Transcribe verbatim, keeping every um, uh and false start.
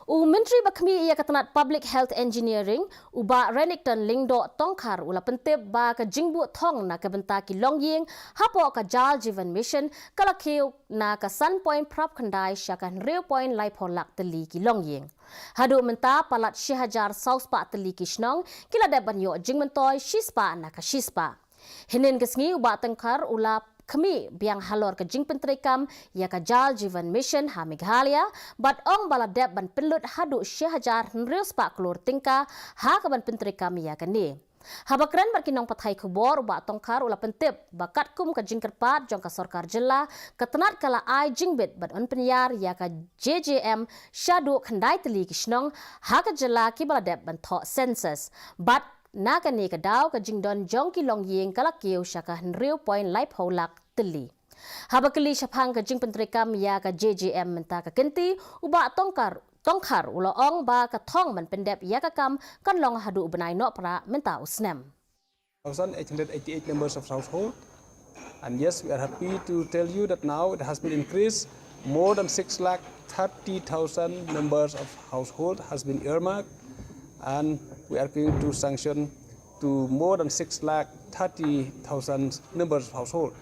U Myntri ba khmih ïa ka tnat Public Health Engineering, u Bah Renikton Lyngdoh Tongkhar, u la pyntip ba ka jingbuh thong na ka bynta ki longïing hapoh ka Jal Jeevan Mission ka la kiew na ka san point phra khyndai sha ka hynriew point lai phew lak tylli ki longïing. Haduh mynta palat shi hajar saw spah tylli ki shnong ki la dep ban ïoh jingmyntoi shi spah na ka shi spah. Hynnin ka sngi u Bah Tongkhar u la khmih biang halor ka jingpyntreikam ïa ka Jal Jeevan Mission ha Meghalaya, bad ong ba la dep ban pynlut haduh shi hajar hynriew spah klur tyngka ha ka ban pyntreikam ïa kane. Haba kren bad ki nongpathai khubor, u Bah Tongkhar u la pyntip ba katkum ka jingkyrpad jong ka sorkar jylla, ka tnat ka la ai jingbit ban pynïar ïa ka J J M shaduh khyndai tylli ki shnong ha ka jylla kiba la dep ban thoh census. Bad na kane ka daw ka jingdon jong ki longïing ka la kiew sha ka hynriew point lai phew lak tylli. Haba kylli shaphang ka jingpyntreikam ïa ka J J M mynta ka kynti, u Bah Tongkhar, Tongkhar u la ong ba ka thong ban pyndep ïa ka kam kan long haduh u bnai Nohprah mynta u snem. Thousand eight hundred eighty-eight numbers of household. And yes, we are happy to tell you that now it has been increased. More than six lakh thirty thousand numbers of household has been earmarked, and we are going to sanction to more than six lakh thirty thousand numbers of household.